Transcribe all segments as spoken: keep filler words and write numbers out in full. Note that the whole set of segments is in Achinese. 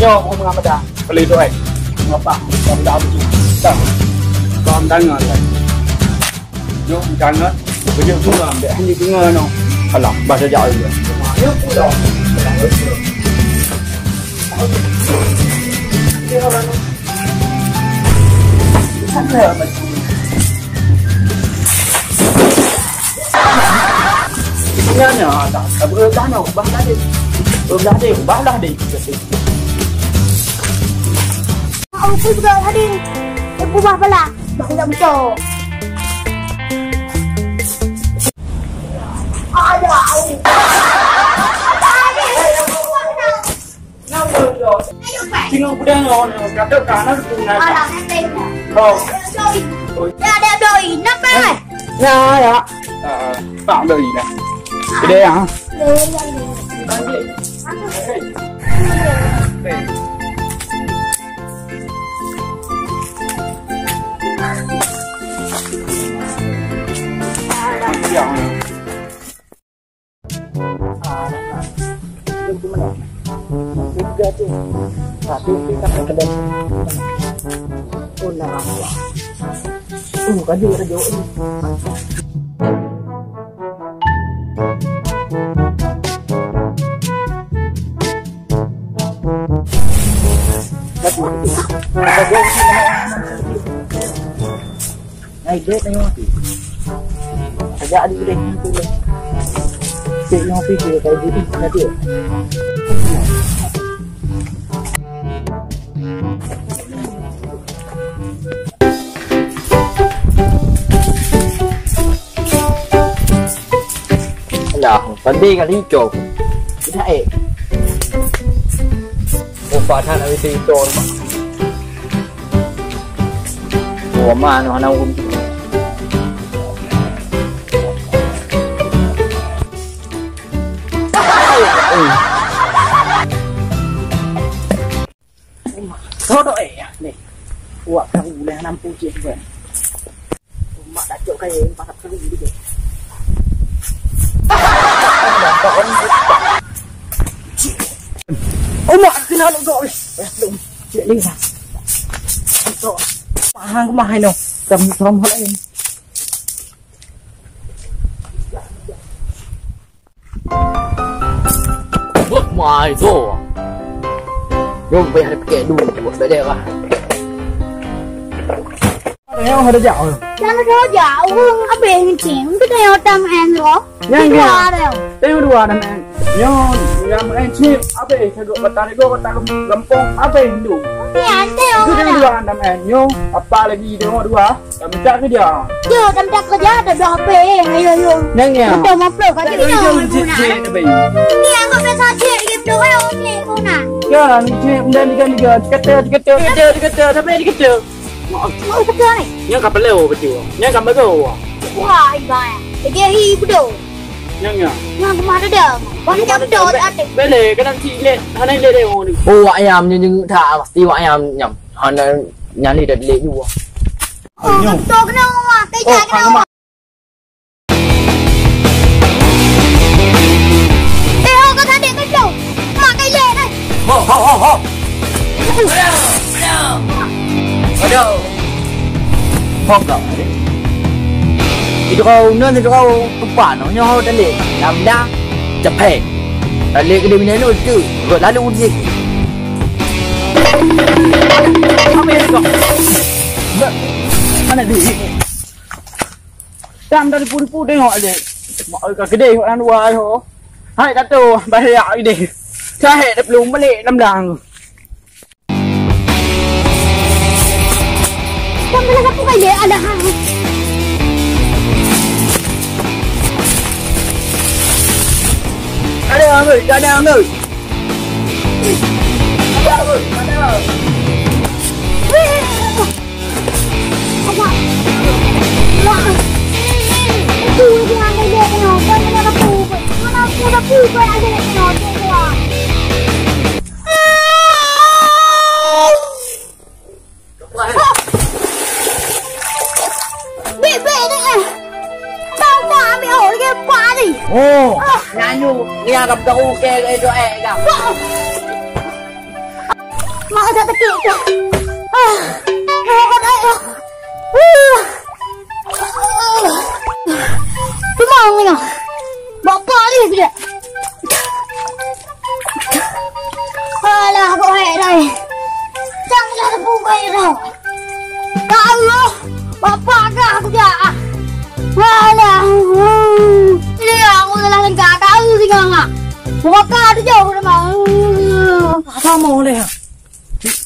Nyoe ureueng Ramadan. Boleh tu, eh. Ngapa? Ramadan tu. Dah. Ramadan ngan, eh. Nyoe jangan. Baju bunga, ambek hanya bunga, no. Alah, bahasa Jawa dia. Nyoe pula. Nyan, nyan, dah, dah, dah, dah, ubah lah, Dek. Ubah, Dek, ubah lah, Dek. Aku sudah tadi. Aku ubah bala. Bang, tak betul. Ada. Tengok pedang lawan kata kanan tu nak. Alah, nanti. Oh. Ya, ada doi. Nampak? Ya, ya. Ah, tak doi dah. Gede ya. Ya. Ah, nak, nak. Itu mana? Itu juga tu. Tapi kita tak kena. Oh, nah. Oh, tadi ada jawab ni. Tadi. Ada jawab ni. Hai, dek, tengok. Sejak di boleh tu lah. Cek nyopi dia kayak gini, nanti. Alah, pandai kali cok. Tidak, eh. Oh, padan habis itu. Oh, ma, noh, hana hukum. Sodok, eh, ya, ni. Wak, kamu boleh nampu cik juga. Mak dah cok kaya empat ratus ribu juga. Oh, mak kena lu dok. Eh, belum. Cik ni lah. Mahang kemah ino. Kamu sama lain. Oh my God. Jom payah dipikir dulu buat beda lah. Ada yang ada jauh. Jangan ada jauh. Abis ni cing. Kita yang utang enro. Nyang dia. Tengok dua dan en. Nyo, yang en chip. Abis kagok batang ego batang lempong. Abis tu. Ni ada. Itu yang dua dan en. Nyo, apa lagi tengok dua. Dah minta kerja. Yo, dah minta kerja, dah dua H P. Ayo, ayo. Neng ya. Betul, mampir. Kau tak jadi kerja, guna. Cik, cik, lebih. Ini anggap biasa cik, dia betul, eh, okey, guna. Ya, ni cik, mudah ni kan dia. Dikata, dikata. Dikata, dikata, sampai dikata. Mau betul ni. Yang kapal lewat betul. Yang kapal lewat. Wah, ibai. Jadi, hi, betul. Nyang, nyang. Nyang kemah dada. Bang jam dot até. Bele, kadang si ilet, hana ilet deh, oh, ni. Oh, wak nyam, nyang jenguk tak, pasti wak nyam, nyam. Hana, nyang ni dah ilet juga. Oh, nyam. Betul kena, wak. Kejap kena, wak. Eh, oh, kau tadi betul. Mak kau ilet, eh. Ho, ho, ho, ho! Aduh! Aduh! Ho, kau. Sidroe uneun, sidroe tupan, nyoe ho talek. Lam dah, cephek. Talek keudeh minyeuk tu, rot lalu jih. Apa yang kau? Mana duit? Tam dari pun-pun tengok je. Mak ka keudeh kat luar ho. Hai, tak tahu, bahaya keudeh. Cahek dah belum balik lam blang. Tam kena sapu kali ada hang. Ada anggur, ada anggur. Ada anggur, ada. Bèk, bèk, dek, eh. Tau tak ambil awak lagi empat ni. Oh, nyanyi. Ni agak berukir ke itu, eh, agak. Mak, dah sakit, Kak. Ah, mak, mak, mak. Uh. Cuma ni lah. Bapak ni dia. Alah, kok hek dah. Janganlah bukai dah. Ya Allah, bapak dah aku dah. Alah. Ini aku salah lengkap tahu sih, Kak. Bapak tu jauh dah, Mak. Apa mau deh?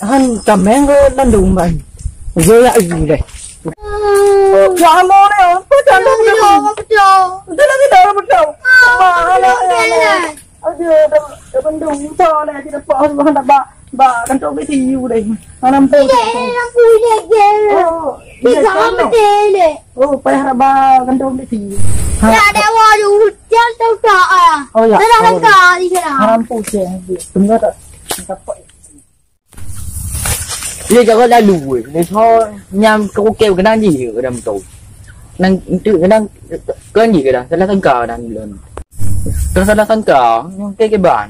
Han tameng ke landung ban. Yo ya ibu deh. Wah, mau deh. Apa canda betul? Betul lagi dah betul. Mana ya? Aduh, dah bendung. Betul deh, kita pak orang tak bak bak kantong B T U deh. Mana lampu? Iya, lampu iya, iya. Oh, iya, sama betul deh. Oh, payah raba kantong B T U. Ya, ada wajah hujan tau tak ah? Oh ya. Dah lengkap di sana. Lampu je. Tunggu tak? Dapat. Lé jaga lalu weh. Lé so nyam ke ukeu kenang ji ke dalam tu. Nang tu kenang kan ji ke dah salah sangka dah bulan. Terus salah sangka nyang ke ke ban.